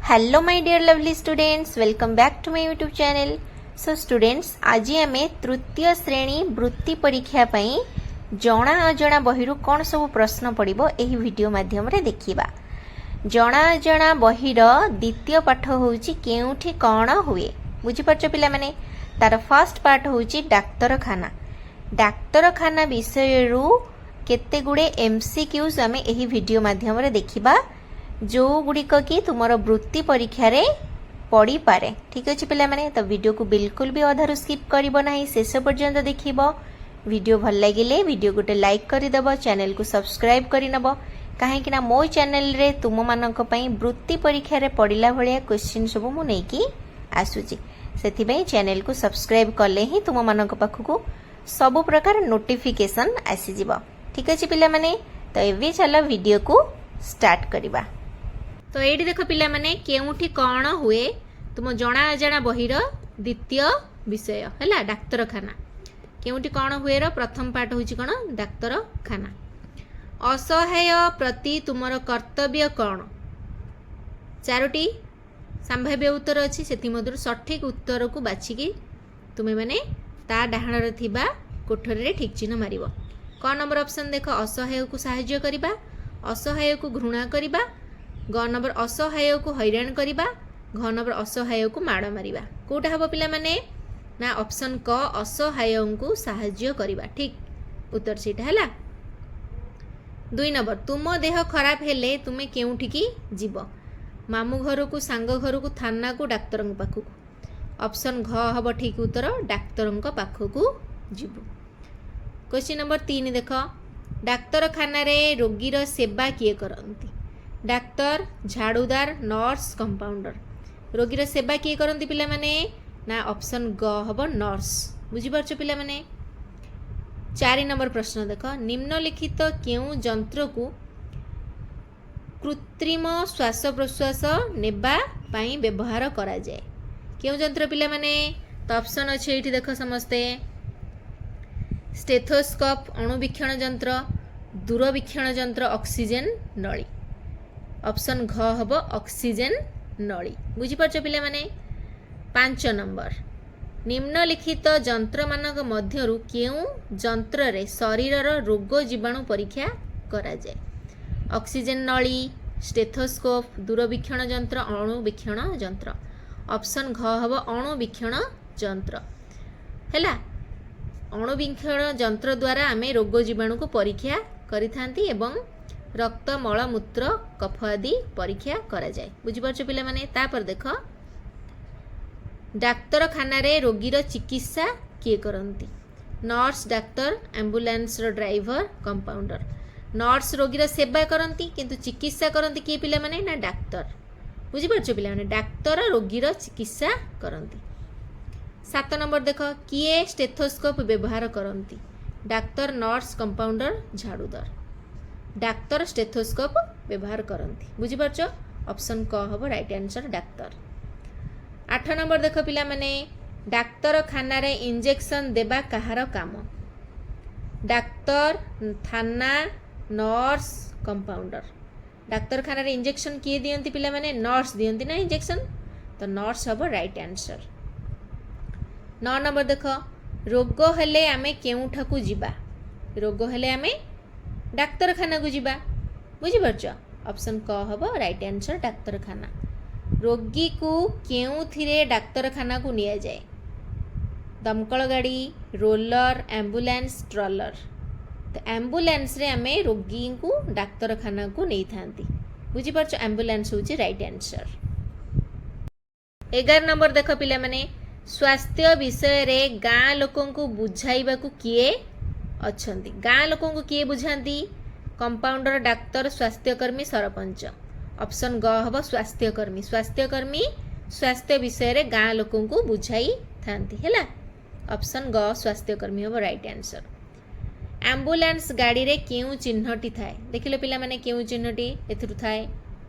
Hello my dear lovely students, welcome back to my YouTube channel. So students, ଆଜି ଆମେ ତୃତୀୟ ଶ୍ରେଣୀ ବୃତ୍ତି ପରୀକ୍ଷା ପାଇଁ ଜଣା ଅଜଣା ବହିରୁ କ'ଣ ସବୁ ପ୍ରଶ୍ନ ପଡ଼ିବ, ଏହି ଭିଡ଼ିଓ ମାଧ୍ୟମରେ ଦେଖିବା। ଜଣା ଅଜଣା ବହିର ଦ୍ୱିତୀୟ ପାଠ ହେଉଛି କେଉଁଠି କ'ଣ ହୁଏ। ବୁଝିପାରୁଛ ପିଲାମାନେ? ତାର ଫାର୍ଷ୍ଟ ପାର୍ଟ ହେଉଛି ଡାକ୍ତରଖାନା। ଡାକ୍ତରଖାନା ବିଷୟରୁ କେତେ ଗୁଡ଼ିଏ ଏମସିକ୍ୟୁଜ୍ ଆମେ ଏହି ଭିଡ଼ିଓ ମାଧ୍ୟମରେ ଦେଖିବା, ଯେଉଁଗୁଡ଼ିକ କି ତୁମର ବୃତ୍ତି ପରୀକ୍ଷାରେ ପଡ଼ିପାରେ। ଠିକ୍ ଅଛି ପିଲାମାନେ, ତ ଭିଡ଼ିଓକୁ ବିଲକୁଲ ବି ଅଧାରୁ ସ୍କିପ୍ କରିବ ନାହିଁ, ଶେଷ ପର୍ଯ୍ୟନ୍ତ ଦେଖିବ। ଭିଡ଼ିଓ ଭଲ ଲାଗିଲେ ଭିଡ଼ିଓ ଗୋଟେ ଲାଇକ୍ କରିଦେବ, ଚ୍ୟାନେଲକୁ ସବସ୍କ୍ରାଇବ୍ କରିନେବ, କାହିଁକି ନା ମୋ ଚ୍ୟାନେଲରେ ତୁମମାନଙ୍କ ପାଇଁ ବୃତ୍ତି ପରୀକ୍ଷାରେ ପଡ଼ିଲା ଭଳିଆ କ୍ୱେଶ୍ଚିନ୍ ସବୁ ମୁଁ ନେଇକି ଆସୁଛି। ସେଥିପାଇଁ ଚ୍ୟାନେଲକୁ ସବସ୍କ୍ରାଇବ୍ କଲେ ହିଁ ତୁମମାନଙ୍କ ପାଖକୁ ସବୁ ପ୍ରକାର ନୋଟିଫିକେସନ୍ ଆସିଯିବ। ଠିକ୍ ଅଛି ପିଲାମାନେ, ତ ଏବେ ଚାଲ ଭିଡ଼ିଓକୁ ଷ୍ଟାର୍ଟ କରିବା। ତ ଏଇଠି ଦେଖ ପିଲାମାନେ, କେଉଁଠି କ'ଣ ହୁଏ, ତୁମ ଜଣା ଅଜଣା ବହିର ଦ୍ୱିତୀୟ ବିଷୟ ହେଲା ଡାକ୍ତରଖାନା। କେଉଁଠି କ'ଣ ହୁଏର ପ୍ରଥମ ପାଠ ହେଉଛି କ'ଣ? ଡାକ୍ତରଖାନା। ଅସହାୟ ପ୍ରତି ତୁମର କର୍ତ୍ତବ୍ୟ କ'ଣ? ଚାରୋଟି ସମ୍ଭାବ୍ୟ ଉତ୍ତର ଅଛି। ସେଥିମଧ୍ୟରୁ ସଠିକ୍ ଉତ୍ତରକୁ ବାଛିକି ତୁମେମାନେ ତା ଡାହାଣରେ ଥିବା କୋଠରୀରେ ଠିକ୍ ଚିହ୍ନ ମାରିବ। କ ନମ୍ବର ଅପସନ୍ ଦେଖ, ଅସହାୟକୁ ସାହାଯ୍ୟ କରିବା, ଅସହାୟକୁ ଘୃଣା କରିବା, ଗ ନମ୍ବର ଅସହାୟକୁ ହଇରାଣ କରିବା, ଘ ନମ୍ବର ଅସହାୟକୁ ମାଡ଼ ମାରିବା। କେଉଁଟା ହେବ ପିଲାମାନେ? ନା ଅପସନ୍ କ, ଅସହାୟଙ୍କୁ ସାହାଯ୍ୟ କରିବା। ଠିକ୍ ଉତ୍ତର ସେଇଟା ହେଲା। 2 ନମ୍ବର, ତୁମ ଦେହ ଖରାପ ହେଲେ ତୁମେ କେଉଁଠିକି ଯିବ? ମାମୁଁ ଘରକୁ, ସାଙ୍ଗ ଘରକୁ, ଥାନାକୁ, ଡାକ୍ତରଙ୍କ ପାଖକୁ। ଅପସନ୍ ଘ ହେବ ଠିକ୍ ଉତ୍ତର, ଡାକ୍ତରଙ୍କ ପାଖକୁ ଯିବୁ। କ୍ୱେଶ୍ଚିନ୍ ନମ୍ବର 3 ଦେଖ, ଡାକ୍ତରଖାନାରେ ରୋଗୀର ସେବା କିଏ କରନ୍ତି? ଡାକ୍ତର, ଝାଡ଼ୁଦାର, ନର୍ସ, କମ୍ପାଉଣ୍ଡର। ରୋଗୀର ସେବା କିଏ କରନ୍ତି ପିଲାମାନେ? ନା ଅପସନ୍ ଗ ହେବ, ନର୍ସ। ବୁଝିପାରୁଛ ପିଲାମାନେ? 4 ନମ୍ବର ପ୍ରଶ୍ନ ଦେଖ, ନିମ୍ନଲିଖିତ କେଉଁ ଯନ୍ତ୍ରକୁ କୃତ୍ରିମ ଶ୍ୱାସ ପ୍ରଶ୍ୱାସ ନେବା ପାଇଁ ବ୍ୟବହାର କରାଯାଏ? କେଉଁ ଯନ୍ତ୍ର ପିଲାମାନେ? ତ ଅପସନ୍ ଅଛି ଏଇଠି ଦେଖ ସମସ୍ତେ, ଷ୍ଟେଥୋସ୍କୋପ୍, ଅଣୁବୀକ୍ଷଣ ଯନ୍ତ୍ର, ଦୂରବୀକ୍ଷଣ ଯନ୍ତ୍ର, ଅକ୍ସିଜେନ୍ ନଳୀ। ଅପସନ୍ ଘ ହେବ, ଅକ୍ସିଜେନ୍ ନଳୀ। ବୁଝିପାରୁଛ ପିଲାମାନେ? 5 ନମ୍ବର, ନିମ୍ନଲିଖିତ ଯନ୍ତ୍ରମାନଙ୍କ ମଧ୍ୟରୁ କେଉଁ ଯନ୍ତ୍ରରେ ଶରୀରର ରୋଗ ଜୀବାଣୁ ପରୀକ୍ଷା କରାଯାଏ? ଅକ୍ସିଜେନ୍ ନଳୀ, ଷ୍ଟେଥୋସ୍କୋପ୍, ଦୂରବୀକ୍ଷଣ ଯନ୍ତ୍ର, ଅଣୁବୀକ୍ଷଣ ଯନ୍ତ୍ର। ଅପସନ୍ ଘ ହେବ, ଅଣୁବୀକ୍ଷଣ ଯନ୍ତ୍ର। ହେଲା, ଅଣୁବୀକ୍ଷଣ ଯନ୍ତ୍ର ଦ୍ୱାରା ଆମେ ରୋଗ ଜୀବାଣୁକୁ ପରୀକ୍ଷା କରିଥାନ୍ତି ଏବଂ ରକ୍ତ, ମଳ, ମୂତ୍ର, କଫ ଆଦି ପରୀକ୍ଷା କରାଯାଏ। ବୁଝିପାରୁଛ ପିଲାମାନେ? ତାପରେ ଦେଖ, ଡାକ୍ତରଖାନାରେ ରୋଗୀର ଚିକିତ୍ସା କିଏ କରନ୍ତି? ନର୍ସ, ଡାକ୍ତର, ଆମ୍ବୁଲାନ୍ସର ଡ୍ରାଇଭର, କମ୍ପାଉଣ୍ଡର। ନର୍ସ ରୋଗୀର ସେବା କରନ୍ତି, କିନ୍ତୁ ଚିକିତ୍ସା କରନ୍ତି କିଏ ପିଲାମାନେ? ନା ଡାକ୍ତର। ବୁଝିପାରୁଛ ପିଲାମାନେ? ଡାକ୍ତର ରୋଗୀର ଚିକିତ୍ସା କରନ୍ତି। 7 ନମ୍ବର ଦେଖ, କିଏ ଷ୍ଟେଥୋସ୍କୋପ୍ ବ୍ୟବହାର କରନ୍ତି? ଡାକ୍ତର, ନର୍ସ, କମ୍ପାଉଣ୍ଡର, ଝାଡ଼ୁଦାର। ଡାକ୍ତର ଷ୍ଟେଥୋସ୍କୋପ୍ ବ୍ୟବହାର କରନ୍ତି। ବୁଝିପାରୁଛ? ଅପସନ୍ କ ହେବ ରାଇଟ୍ ଆନ୍ସର, ଡାକ୍ତର। 8 ନମ୍ବର ଦେଖ ପିଲାମାନେ, ଡାକ୍ତରଖାନାରେ ଇଞ୍ଜେକ୍ସନ୍ ଦେବା କାହାର କାମ? ଡାକ୍ତର, ଥାନା, ନର୍ସ, କମ୍ପାଉଣ୍ଡର। ଡାକ୍ତରଖାନାରେ ଇଞ୍ଜେକ୍ସନ୍ କିଏ ଦିଅନ୍ତି ପିଲାମାନେ? ନର୍ସ ଦିଅନ୍ତି ନା ଇଞ୍ଜେକ୍ସନ୍? ତ ନର୍ସ ହେବ ରାଇଟ୍ ଆନ୍ସର। 9 ନମ୍ବର ଦେଖ, ରୋଗ ହେଲେ ଆମେ କେଉଁଠାକୁ ଯିବା? ରୋଗ ହେଲେ ଆମେ ଡାକ୍ତରଖାନାକୁ ଯିବା। ବୁଝିପାରୁଛ? ଅପସନ୍ କ ହେବ ରାଇଟ୍ ଆନ୍ସର, ଡାକ୍ତରଖାନା। ରୋଗୀକୁ କେଉଁଥିରେ ଡାକ୍ତରଖାନାକୁ ନିଆଯାଏ? ଦମକଳ ଗାଡ଼ି, ରୋଲର, ଆମ୍ବୁଲାନ୍ସ, ଟ୍ରଲର। ତ ଆମ୍ବୁଲାନ୍ସରେ ଆମେ ରୋଗୀଙ୍କୁ ଡାକ୍ତରଖାନାକୁ ନେଇଥାନ୍ତି। ବୁଝିପାରୁଛ? ଆମ୍ବୁଲାନ୍ସ ହେଉଛି ରାଇଟ୍ ଆନ୍ସର। 11 ନମ୍ବର ଦେଖ ପିଲାମାନେ, ସ୍ୱାସ୍ଥ୍ୟ ବିଷୟରେ ଗାଁ ଲୋକଙ୍କୁ ବୁଝାଇବାକୁ କିଏ ଅଛନ୍ତି? ଗାଁ ଲୋକଙ୍କୁ କିଏ ବୁଝାନ୍ତି? କମ୍ପାଉଣ୍ଡର, ଡାକ୍ତର, ସ୍ୱାସ୍ଥ୍ୟକର୍ମୀ, ସରପଞ୍ଚ। ଅପସନ୍ ଗ ହେବ, ସ୍ୱାସ୍ଥ୍ୟକର୍ମୀ। ସ୍ୱାସ୍ଥ୍ୟକର୍ମୀ ସ୍ୱାସ୍ଥ୍ୟ ବିଷୟରେ ଗାଁ ଲୋକଙ୍କୁ ବୁଝାଇଥାନ୍ତି। ହେଲା, ଅପସନ୍ ଗ ସ୍ୱାସ୍ଥ୍ୟକର୍ମୀ ହେବ ରାଇଟ୍ ଆନ୍ସର। ଆମ୍ବୁଲାନ୍ସ ଗାଡ଼ିରେ କେଉଁ ଚିହ୍ନଟି ଥାଏ? ଦେଖିଲ ପିଲାମାନେ, କେଉଁ ଚିହ୍ନଟି ଏଥିରୁ ଥାଏ?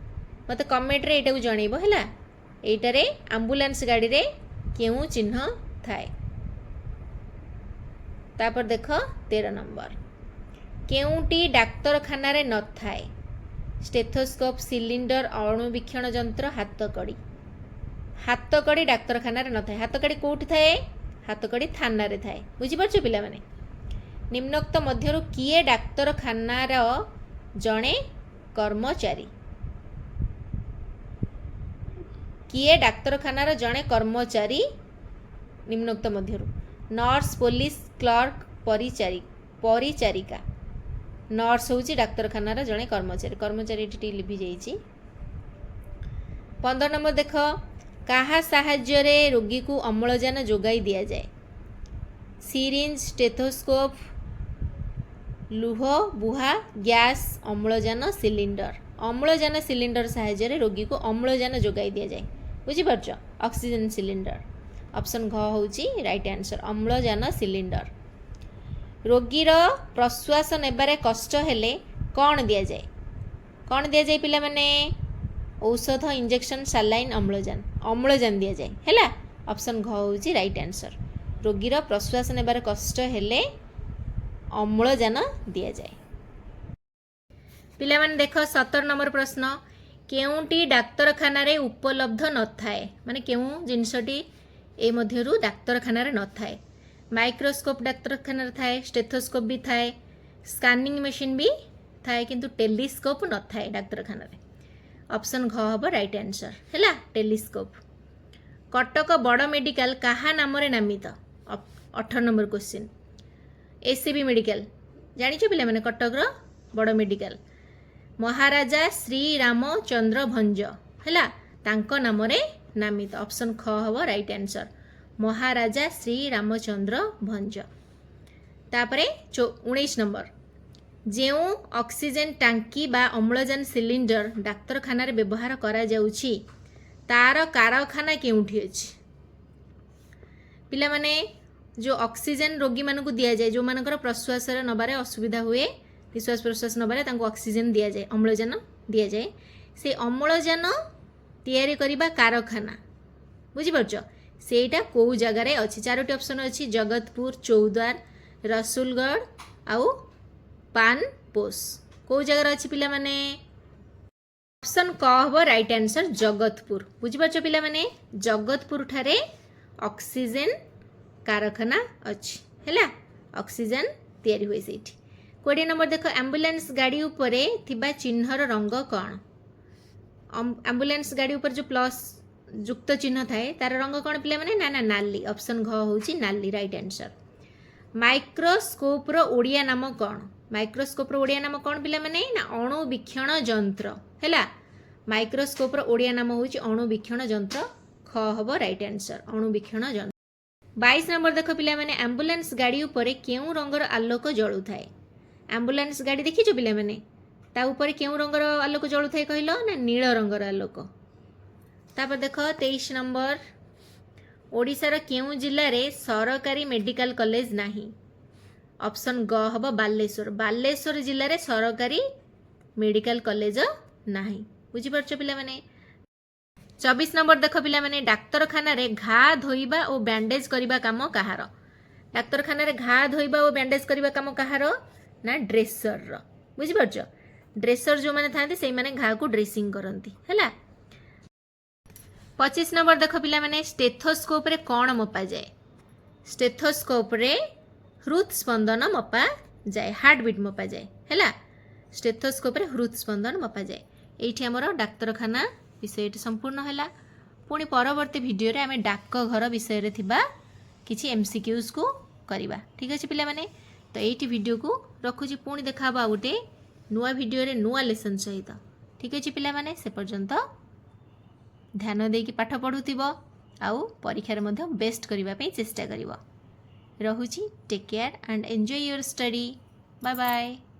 ମୋତେ କମେଣ୍ଟରେ ଏଇଟାକୁ ଜଣେଇବ। ହେଲା, ଏଇଟାରେ ଆମ୍ବୁଲାନ୍ସ ଗାଡ଼ିରେ କେଉଁ ଚିହ୍ନ ଥାଏ? ତାପରେ ଦେଖ 13 ନମ୍ବର, କେଉଁଟି ଡାକ୍ତରଖାନାରେ ନଥାଏ? ଷ୍ଟେଥୋସ୍କୋପ୍, ସିଲିଣ୍ଡର, ଅଣୁବୀକ୍ଷଣ ଯନ୍ତ୍ର, ହାତକଡ଼ି। ହାତକଡ଼ି ଡାକ୍ତରଖାନାରେ ନଥାଏ। ହାତକଡ଼ି କେଉଁଠି ଥାଏ? ହାତକଡ଼ି ଥାନାରେ ଥାଏ। ବୁଝିପାରୁଛ ପିଲାମାନେ? ନିମ୍ନୋକ୍ତ ମଧ୍ୟରୁ କିଏ ଡାକ୍ତରଖାନାର ଜଣେ କର୍ମଚାରୀ? କିଏ ଡାକ୍ତରଖାନାର ଜଣେ କର୍ମଚାରୀ ନିମ୍ନୋକ୍ତ ମଧ୍ୟରୁ? ନର୍ସ, ପୋଲିସ, କ୍ଲର୍କ, ପରିଚାରିକା। ନର୍ସ ହେଉଛି ଡାକ୍ତରଖାନାର ଜଣେ କର୍ମଚାରୀ। କର୍ମଚାରୀ ଏଠି ଟିକେ ଲିଭି ଯାଇଛି। 15 ନମ୍ବର ଦେଖ, କାହା ସାହାଯ୍ୟରେ ରୋଗୀକୁ ଅମ୍ଳଜାନ ଯୋଗାଇ ଦିଆଯାଏ? ସିରିଞ୍ଜ, ଷ୍ଟେଥୋସ୍କୋପ୍, ଲୁହ ବୁହା ଗ୍ୟାସ୍, ଅମ୍ଳଜାନ ସିଲିଣ୍ଡର। ଅମ୍ଳଜାନ ସିଲିଣ୍ଡର ସାହାଯ୍ୟରେ ରୋଗୀକୁ ଅମ୍ଳଜାନ ଯୋଗାଇ ଦିଆଯାଏ। ବୁଝିପାରୁଛ? Oxygen cylinder. Option ଘ ହେଉଛି ରାଇଟ୍ ଆନ୍ସର୍, ଅମ୍ଳଜାନ ସିଲିଣ୍ଡର। ରୋଗୀର ପ୍ରଶ୍ୱାସ ନେବାରେ କଷ୍ଟ ହେଲେ କ'ଣ ଦିଆଯାଏ? କ'ଣ ଦିଆଯାଏ ପିଲାମାନେ? ଔଷଧ, ଇଞ୍ଜେକ୍ସନ୍, ସାଲାଇନ୍, ଅମ୍ଳଜାନ। ଅମ୍ଳଜାନ ଦିଆଯାଏ। ହେଲା, ଅପସନ୍ ଘ ହେଉଛି ରାଇଟ୍ ଆନ୍ସର୍। ରୋଗୀର ପ୍ରଶ୍ୱାସ ନେବାରେ କଷ୍ଟ ହେଲେ ଅମ୍ଳଜାନ ଦିଆଯାଏ। ପିଲାମାନେ ଦେଖ, 17 ନମ୍ବର ପ୍ରଶ୍ନ, କେଉଁଟି ଡାକ୍ତରଖାନାରେ ଉପଲବ୍ଧ ନଥାଏ? ମାନେ କେଉଁ ଜିନିଷଟି ଏ ମଧ୍ୟରୁ ଡାକ୍ତରଖାନାରେ ନଥାଏ? ମାଇକ୍ରୋସ୍କୋପ୍ ଡାକ୍ତରଖାନାରେ ଥାଏ, ଷ୍ଟେଥୋସ୍କୋପ୍ ବି ଥାଏ, ସ୍କାନିଂ ମେସିନ୍ ବି ଥାଏ, କିନ୍ତୁ ଟେଲିସ୍କୋପ୍ ନଥାଏ ଡାକ୍ତରଖାନାରେ। ଅପସନ୍ ଘ ହେବ ରାଇଟ୍ ଆନ୍ସର୍। ହେଲା, ଟେଲିସ୍କୋପ୍। କଟକ ବଡ଼ ମେଡ଼ିକାଲ କାହା ନାମରେ ନାମିତ? 18 ନମ୍ବର କ୍ୱେଶ୍ଚିନ୍। ଏସ୍ସିବି ମେଡ଼ିକାଲ ଜାଣିଛ ପିଲାମାନେ? କଟକର ବଡ଼ ମେଡ଼ିକାଲ ମହାରାଜା ଶ୍ରୀରାମଚନ୍ଦ୍ର ଭଞ୍ଜ, ହେଲା, ତାଙ୍କ ନାମରେ ନାମିତ। ଅପସନ୍ ଖ ହେବ ରାଇଟ୍ ଆନ୍ସର୍, ମହାରାଜା ଶ୍ରୀରାମଚନ୍ଦ୍ର ଭଞ୍ଜ। ତାପରେ 19 ନମ୍ବର, ଯେଉଁ ଅକ୍ସିଜେନ୍ ଟାଙ୍କି ବା ଅମ୍ଳଜାନ ସିଲିଣ୍ଡର ଡାକ୍ତରଖାନାରେ ବ୍ୟବହାର କରାଯାଉଛି, ତାର କାରଖାନା କେଉଁଠି ଅଛି? ପିଲାମାନେ, ଯେଉଁ ଅକ୍ସିଜେନ୍ ରୋଗୀମାନଙ୍କୁ ଦିଆଯାଏ, ଯେଉଁମାନଙ୍କର ପ୍ରଶ୍ୱାସରେ ନେବାରେ ଅସୁବିଧା ହୁଏ, ନିଶ୍ୱାସ ପ୍ରଶ୍ୱାସ ନେବାରେ, ତାଙ୍କୁ ଅକ୍ସିଜେନ୍ ଦିଆଯାଏ, ଅମ୍ଳଜାନ ଦିଆଯାଏ। ସେ ଅମ୍ଳଜାନ ତିଆରି କରିବା କାରଖାନା, ବୁଝିପାରୁଛ, ସେଇଟା କେଉଁ ଜାଗାରେ ଅଛି? ଚାରୋଟି ଅପସନ୍ ଅଛି, ଜଗତପୁର, ଚୌଦ୍ୱାର, ରସୁଲଗଡ଼ ଆଉ ପାନପୋଷ। କେଉଁ ଜାଗାରେ ଅଛି ପିଲାମାନେ? ଅପସନ୍ କ ହେବ ରାଇଟ୍ ଆନ୍ସର୍, ଜଗତପୁର। ବୁଝିପାରୁଛ ପିଲାମାନେ? ଜଗତପୁର ଠାରେ ଅକ୍ସିଜେନ୍ କାରଖାନା ଅଛି। ହେଲା, ଅକ୍ସିଜେନ୍ ତିଆରି ହୁଏ ସେଇଠି। 20 ନମ୍ବର ଦେଖ, ଆମ୍ବୁଲାନ୍ସ ଗାଡ଼ି ଉପରେ ଥିବା ଚିହ୍ନର ରଙ୍ଗ କ'ଣ? ଆମ୍ବୁଲାନ୍ସ ଗାଡ଼ି ଉପରେ ଯେଉଁ ପ୍ଲସ୍ ଯୁକ୍ତ ଚିହ୍ନ ଥାଏ, ତାର ରଙ୍ଗ କ'ଣ ପିଲାମାନେ? ନା ନା, ନାଲି। ଅପସନ୍ ଘ ହେଉଛି ନାଲି, ରାଇଟ୍ ଆନ୍ସର୍। ମାଇକ୍ରୋସ୍କୋପ୍ର ଓଡ଼ିଆ ନାମ କ'ଣ? ମାଇକ୍ରୋସ୍କୋପ୍ର ଓଡ଼ିଆ ନାମ କ'ଣ ପିଲାମାନେ? ନା, ଅଣୁବୀକ୍ଷଣ ଯନ୍ତ୍ର। ହେଲା, ମାଇକ୍ରୋସ୍କୋପ୍ର ଓଡ଼ିଆ ନାମ ହେଉଛି ଅଣୁବୀକ୍ଷଣ ଯନ୍ତ୍ର। ଖ ହେବ ରାଇଟ୍ ଆନ୍ସର୍, ଅଣୁବୀକ୍ଷଣ ଯନ୍ତ୍ର। 22 ନମ୍ବର ଦେଖ ପିଲାମାନେ, ଆମ୍ବୁଲାନ୍ସ ଗାଡ଼ି ଉପରେ କେଉଁ ରଙ୍ଗର ଆଲୋକ ଜଳୁଥାଏ? ଆମ୍ବୁଲାନ୍ସ ଗାଡ଼ି ଦେଖିଛ ପିଲାମାନେ? ତା ଉପରେ କେଉଁ ରଙ୍ଗର ଆଲୋକ ଜଳୁଥାଏ କହିଲ? ନା, ନୀଳ ରଙ୍ଗର ଆଲୋକ। ତାପରେ ଦେଖ, 23 ନମ୍ବର, ଓଡ଼ିଶାର କେଉଁ ଜିଲ୍ଲାରେ ସରକାରୀ ମେଡ଼ିକାଲ କଲେଜ ନାହିଁ? ଅପସନ୍ ଗ ହେବ, ବାଲେଶ୍ୱର। ବାଲେଶ୍ୱର ଜିଲ୍ଲାରେ ସରକାରୀ ମେଡ଼ିକାଲ କଲେଜ ନାହିଁ। ବୁଝିପାରୁଛ ପିଲାମାନେ? 24 ନମ୍ବର ଦେଖ ପିଲାମାନେ, ଡାକ୍ତରଖାନାରେ ଘା ଧୋଇବା ଓ ବ୍ୟାଣ୍ଡେଜ କରିବା କାମ କାହାର? ଡାକ୍ତରଖାନାରେ ଘା ଧୋଇବା ଓ ବ୍ୟାଣ୍ଡେଜ କରିବା କାମ କାହାର? ନା, ଡ୍ରେସରର। ବୁଝିପାରୁଛ? ଡ୍ରେସର ଯେଉଁମାନେ ଥାନ୍ତି, ସେଇମାନେ ଘାକୁ ଡ୍ରେସିଂ କରନ୍ତି। ହେଲା, 25 ନମ୍ବର ଦେଖ ପିଲାମାନେ, ଷ୍ଟେଥୋସ୍କୋପରେ କ'ଣ ମପାଯାଏ? ଷ୍ଟେଥୋସ୍କୋପରେ ହୃଦ୍ ସ୍ପନ୍ଦନ ମପାଯାଏ, ହାର୍ଟ ବିଟ୍ ମପାଯାଏ। ହେଲା, ଷ୍ଟେଥୋସ୍କୋପରେ ହୃଦ୍ ସ୍ପନ୍ଦନ ମପାଯାଏ। ଏଇଠି ଆମର ଡାକ୍ତରଖାନା ବିଷୟଟି ସମ୍ପୂର୍ଣ୍ଣ ହେଲା। ପୁଣି ପରବର୍ତ୍ତୀ ଭିଡ଼ିଓରେ ଆମେ ଡାକଘର ବିଷୟରେ ଥିବା କିଛି ଏମ୍ସିକ୍ୟୁଜ୍କୁ କରିବା। ଠିକ୍ ଅଛି ପିଲାମାନେ, ତ ଏଇଠି ଭିଡ଼ିଓକୁ ରଖୁଛି। ପୁଣି ଦେଖା ହେବ ଆଉ ଗୋଟେ ନୂଆ ଭିଡ଼ିଓରେ ନୂଆ ଲେସନ୍ ସହିତ। ଠିକ୍ ଅଛି ପିଲାମାନେ, ସେ ପର୍ଯ୍ୟନ୍ତ ଧ୍ୟାନ ଦେଇକି ପାଠ ପଢ଼ୁଥିବ ଆଉ ପରୀକ୍ଷାରେ ମଧ୍ୟ ବେଷ୍ଟ କରିବା ପାଇଁ ଚେଷ୍ଟା କରିବ। ରହୁଛି। Take care and enjoy your study. Bye bye.